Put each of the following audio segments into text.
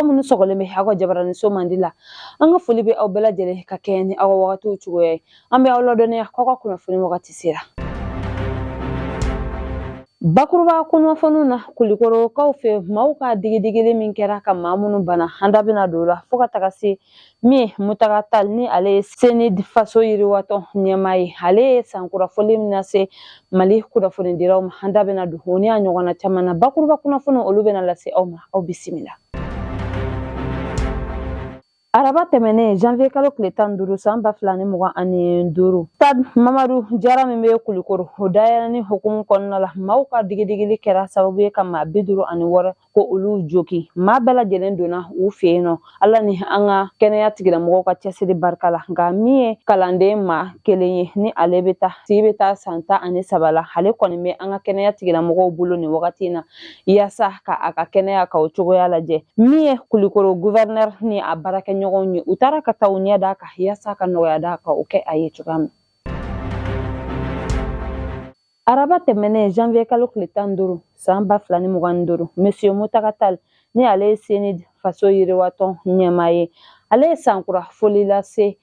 Aw minnu sɔgɔlen bɛ aw ka jabaraniso mandi la, an ka foli bɛ aw bɛɛ lajɛlen ka kɛɲɛ ni aw ka wagatiw cogoya ye. An bɛ aw ladɔnniya k'aw ka kunnafoni wagati sera. Bakuruba kunnafoniw na, Kulikɔrɔkaw fɛ, maaw ka digidigili min kɛra ka maa minnu bana, an da bɛna don o la, fo ka taga se min ye Mutaga Tall, ni ale ye CNID faso yiriwatɔn ɲɛmaa ye, ale ye sankura foli min lase Mali kunnafonidilaw ma. An da bɛna don o ni a ɲɔgɔnna caman na. Bakuruba kunnafoni, olu bɛna lase aw ma. Aw bisimila. Araba tɛmɛnen, janvier kalo tile 15 san 2025, stade Mamadu Jara min bɛ Kulikoro, o dayɛlɛni hukumu kɔnɔna la, maaw ka digidigili kɛra sababu ye ka maa 56 ko olu jogi. Maa bɛɛ lajɛlen donna u fɛ yen nɔ, Ala ni an ka kɛnɛya tigilamɔgɔw ka cɛsiri barika la. Nka min ye kalanden maa kelen ye, ni ale bɛ taa si bɛ taa san 13 la, ale kɔni bɛ an ka kɛnɛya tigilamɔgɔw bolo nin wagati in na, yaasa ka a ka kɛnɛya ka o cogoya lajɛ. Min ye Kulikoro gouverneur ni a baarakɛɲɔgɔnw ye, u taara ka taa u ɲɛ d'a kan, yaasa ka nɔgɔya d'a kan, o kɛ a ye cogoya min. Araba tɛmɛnen, janvier kalo tile 15 san 2025, monsieur Mutaga Tall, ni ale ye CNID faso yiriwatɔn ɲɛmaa ye, ale ye sankura foli lase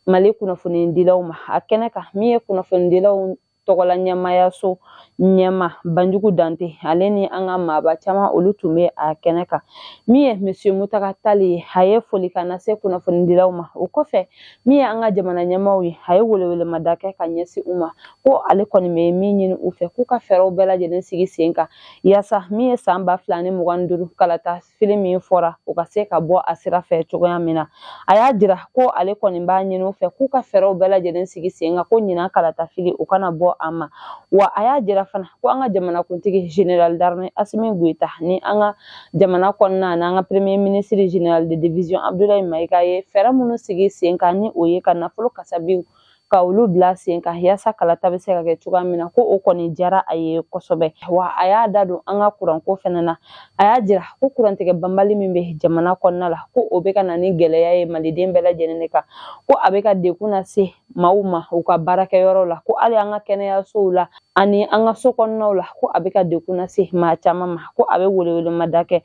Mali kunnafonidilaw ma. A kɛnɛ kan, min ye kunnafonidilaw tɔgɔla ɲɛmaayaso ɲɛmaa Banjugu Dante, ale ni an ka maaba caman, olu tun bɛ a kɛnɛ kan. Min ye monsieur Mutaga Tall ye, a ye folikan lase kunnafonidilaw ma. O kɔfɛ, min ye an ka jamana ɲɛmaaw ye, a ye welewelemada kɛ ka ɲɛsin u ma, ko ale kɔni bɛ min ɲini u fɛ, k'u ka fɛɛrɛw bɛɛ lajɛlen sigi sen kan, yaasa min ye san 2025 kalata fili min fɔra, o ka se ka bɔ a sira fɛ cogoya min na. A y'a jira ko ale kɔni b'a ɲini u fɛ k'u ka fɛɛrɛw bɛɛ lajɛlen sigi sen kan, ko ɲinan kalata fili, o kana bɔ a ma. Wa a y'a jira fana ko an ka jamanakuntigi général d'armée Asimi Goyita, ni an ka jamana kɔnɔna n'an ka premier ministre général de division Abdoulaye Mayiga ye fɛɛrɛ minnu sigi sen kan, ni o ye ka nafolo kasabiw ka olu bila sen kan, yaasa kalata bɛ se ka kɛ cogoya min na, ko o kɔni diyara a ye kosɛbɛ. Wa a y'a da don an ka kuranko fɛnɛ na. A y'a jira ko kurantigɛ banbali min bɛ jamana kɔnɔna la, ko o bɛ ka na ni gɛlɛya ye maliden bɛɛ lajɛlen de kan, ko a bɛ ka degun lase maaw ma u ka baarakɛyɔrɔ la, ko hali an ka kɛnɛyasow la ani an ka so kɔnɔnaw la, ko a bɛ ka degun lase maa caman ma. Ko a bɛ welewelemada kɛ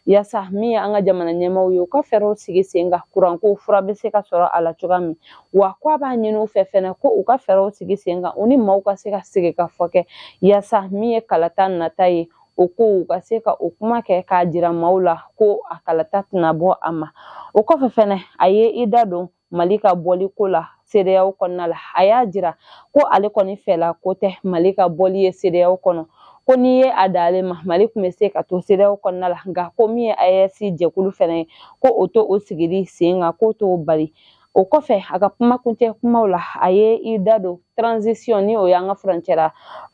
yaasa min ye an ka jamana ɲɛmaaw ye, u ka fɛɛrɛw sigi sen kan, kuranko fura bɛ se ka sɔrɔ a la cogoya min. Wa ko a b'a ɲini u fɛ fɛnɛ ko u ka fɛɛrɛw sigi sen kan, u ni maaw ka se ka sigi ka fɔ kɛ, yaasa min ye kalata nata ye, o ko u ka se ka o kuma kɛ k'a jira maaw la ko a kalata tɛna bɔ a ma. O kɔfɛ fɛnɛ, a ye i da don Mali ka bɔli ko la CEDEAO kɔnɔna la. A y'a jira ko ale kɔni fɛla ko tɛ Mali ka bɔli ye CEDEAO kɔnɔ, ko n'i ye a d'ale ma, Mali tun bɛ se ka to CEDEAO kɔnɔna la, nka ko min ye AES jɛkulu fɛnɛ ye, ko o to o sigili sen kan, k'o t'o bali. O kɔfɛ, a ka kuma kuncɛ kumaw la, a ye i da don transition, ni o y'an ka furancɛla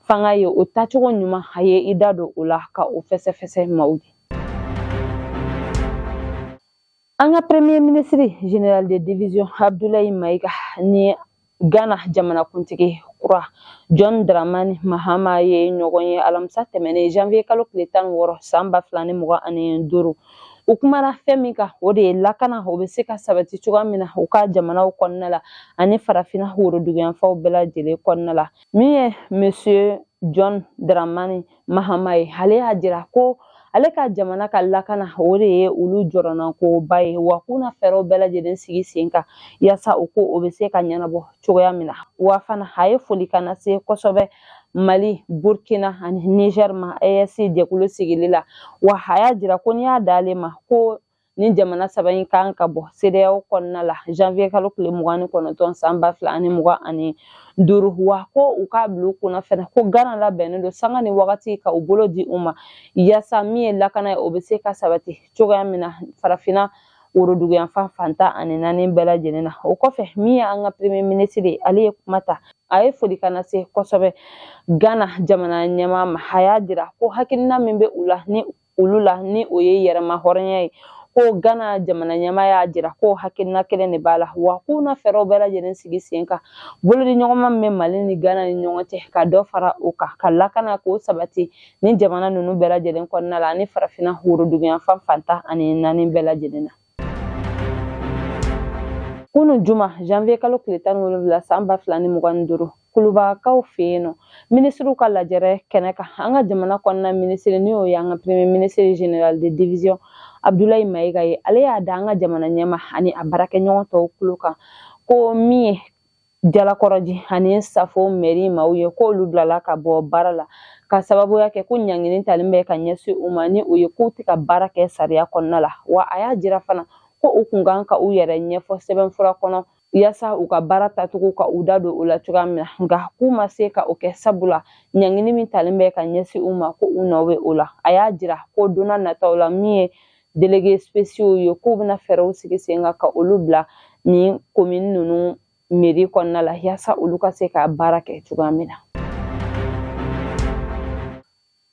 fanga ye, o taacogo ɲuman, a ye i da don o la ka o fɛsɛfɛsɛ maaw ye. An ka premier ministre général de division Abdoulaye Mayiga ni Ghana jamanakuntigi kura John Dramani Mahama ye ɲɔgɔn ye alamisa tɛmɛnen, janvier kalo tile 16 san 2025. U kumana fɛn min kan, o de ye lakana, o bɛ se ka sabati cogoya min na u ka jamanaw kɔnɔna la ani farafinna woroduguyanfanw bɛɛ lajɛlen kɔnɔna la. Min ye monsieur John Dramani Mahama ye, ale y'a jira ko ale ka jamana ka lakana, o de ye olu jɔrɔnankoba ye, wa k'u na fɛɛrɛw bɛɛ lajɛlen sigi sen kan yaasa o ko o bɛ se ka ɲɛnabɔ cogoya min na. Wa fana, a ye folikan lase kosɛbɛ Mali, Burkina ani Niger ma AES jɛkulu sigili la. Wa a y'a jira ko n'i y'a d'ale ma, ko ni jamana saba in kan ka bɔ CEDEAO kɔnɔna la janvier kalo tile 29 san 2025. Wa ko u k'a bila u kunna fɛnɛ ko Ghana labɛnnen don sanga ni wagati ka u bolo di u ma, yaasa min ye lakana ye, o bɛ se ka sabati cogoya min na farafinna woroduguyanfan fan 14 bɛɛ lajɛlen na. O kɔfɛ, min ye an ka premier ministre ye, ale ye kuma ta, a ye folikan lase kosɛbɛ Ghana jamana ɲɛmaa ma. A y'a jira ko hakilina min bɛ u la ni olu la, ni o ye yɛrɛma hɔrɔnya ye, ko Ghana jamana ɲɛmaa y'a jira ko hakilina kelen de b'a la, wa k'u na fɛɛrɛw bɛɛ lajɛlen sigi sen kan, bolodi ɲɔgɔnma min bɛ Mali ni Ghana ni ɲɔgɔn cɛ, ka dɔ fara o kan, ka lakana k'o sabati ni jamana ninnu bɛɛ lajɛlen kɔnɔna la ani farafinna woroduguyanfan fan 14 bɛɛ lajɛlen na. Kunun juma, janvier kalo tile 17 san 2025, Kulubakaw fɛ yen nɔ, minisiriw ka lajɛrɛ kɛnɛ kan, an ka jamana kɔnɔna minisiri, ni o ye an ka premier ministre général de division Abdoulaye Mayiga ye, ale y'a da an ka jamana ɲɛmaa ani a baarakɛɲɔgɔn tɔw tulo kan ko min ye Jalakɔrɔji ani Safo mɛri maaw ye, k'olu bilala ka bɔ baara la ka sababuya kɛ ko ɲangini talen bɛ ka ɲɛsin u ma, ni o ye k'u tɛ ka baara kɛ sariya kɔnɔna la. Wa a y'a jira fana ko u kun kan ka u yɛrɛ ɲɛfɔ sɛbɛnfura kɔnɔ yaasa u ka baara tacogo ka u da don o la cogoya min na, nka k'u ma se ka o kɛ, sabula ɲangini min talen bɛ ka ɲɛsin u ma, ko u nɔ bɛ o la. A y'a jira ko don nataw la, min ye délégués spéciaux ye, k'u bɛna fɛɛrɛw sigi sen kan ka olu bila nin komini ninnu mairie kɔnɔna la, yaasa olu ka se ka baara kɛ cogoya min na,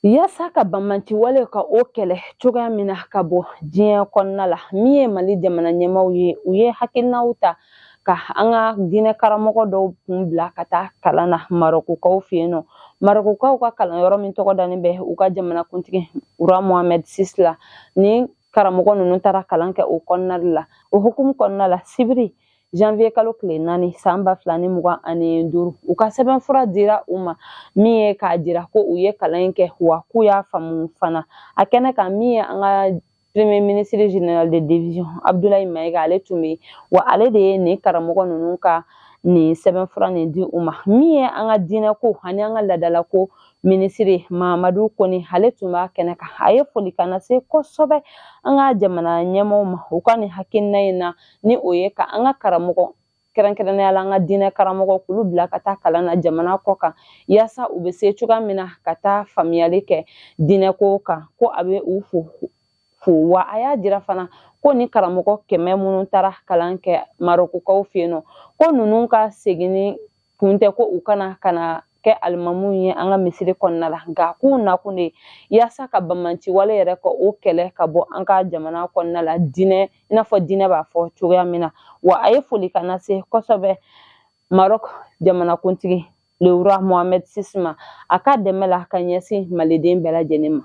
yaasa ka banbanci wale ka o kɛlɛ cogoya min na ka bɔ diɲɛ kɔnɔna la. Min ye Mali jamana ɲɛmaaw ye, u ye hakilinaw ta ka an ka diinɛ karamɔgɔ dɔw kun bila ka taa kalan na Marɔkukaw fɛ yen nɔ. Marɔkukaw ka kalanyɔrɔ min tɔgɔ dalen bɛ u ka jamanakuntigi Roi Mohamed VI la, ni karamɔgɔ ninnu taara kalan kɛ o kɔnɔna de la. O hukumu kɔnɔna la, sibiri janvier kalo tile 4 san 2025, u ka sɛbɛnfura dira u ma, min ye k'a jira ko u ye kalan in kɛ, wa k'u y'a faamu fana. A kɛnɛ kan, min ye an ka premier ministre général de division Abdoulaye Mayiga, ale tun bɛ yen, wa ale de ye nin karamɔgɔ ninnu ka nin sɛbɛnfura nin di u ma. Min ye an ka diinɛko ani an ka laadalako minisiri Mahamadu Kone, ale tun b'a kɛnɛ kan. A ye folikan lase kosɛbɛ an ka jamana ɲɛmaaw ma u ka nin hakilina in na, ni o ye ka an ka karamɔgɔ, kɛrɛnkɛrɛnnenya la an ka diinɛ karamɔgɔ, k'olu bila ka taa kalan na jamana kɔ kan, yaasa u bɛ se cogoya min na ka taa faamuyali kɛ diinɛko kan, ko a bɛ u fo fo. Wa a y'a jira fana ko ni karamɔgɔ 100 minnu taara kalan kɛ Marɔkukaw fɛ yen nɔ, ko ninnu ka seginni kun tɛ ko u kana ka na kɛ alimamuw ye an ka misiri kɔnɔna la, nka k'u nakun de yaasa ka banbanci wale yɛrɛ ka o kɛlɛ ka bɔ an ka jamana kɔnɔna la, diinɛ i n'a fɔ diinɛ b'a fɔ cogoya min na. Wa a ye folikan lase kosɛbɛ Maroc jamanakuntigi le roi Mohamed VI ma a ka dɛmɛ la ka ɲɛsin maliden bɛɛ lajɛlen ma.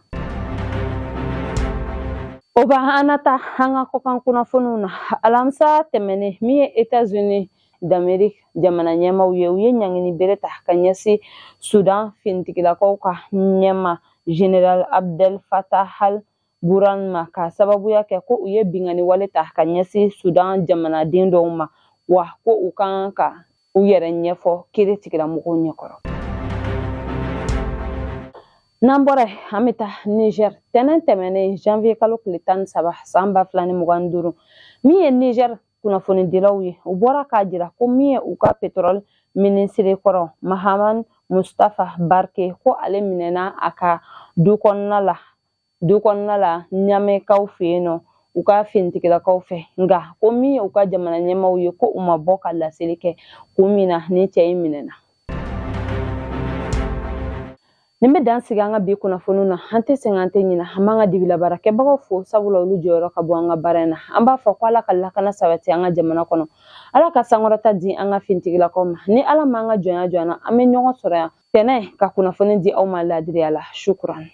O b'an na taa an ka kɔkan kunnafoniw na. Alamisa tɛmɛnen, min ye États-Unis d'Amérique jamana ɲɛmaaw ye, u ye ɲangini bere ta ka ɲɛsin Sudan finitigilakaw ka ɲɛmaa Général Abdel Fattah al Burhan ma, ka sababuya kɛ ko u ye binkanni wale ta ka ɲɛsin Sudan jamanaden dɔw ma, wa ko u kan ka u yɛrɛ ɲɛfɔ kiri tigilamɔgɔw ɲɛkɔrɔ. N'an bɔra yen, an bɛ taa Niger. Tɛnɛn tɛmɛnen janvier kalo tile 13 san 2025, min ye Niger kunnafonidilaw ye, u bɔra k'a jira ko min ye u ka pétrole minisiri kɔrɔ Mahaman Mustafa Barke, ko ale minɛna a ka du kɔnɔna la Ɲamɛkaw fɛ yen nɔ, u ka finitigilakaw fɛ. Nka ko min ye u ka jamana ɲɛmaaw ye, ko u ma bɔ ka laseli kɛ kun min na ni cɛ in minɛna. Nin bɛ dan sigi an ka bi kunnafoniw na. An tɛ sɛgɛn, an tɛ ɲinɛ, an b'an ka dibilabaarakɛbagaw fo, sabula olu jɔyɔrɔ ka bɔ an ka baara in na. An b'a fɔ ko Ala ka lakana sabati an ka jamana kɔnɔ, Ala ka sankɔrɔta di an ka finitigilakaw ma. Ni Ala m'an ka jɔnya jɔ an na, an bɛ ɲɔgɔn sɔrɔ yan tɛnɛ ka kunnafoni di aw ma laadiriya la. Shukran.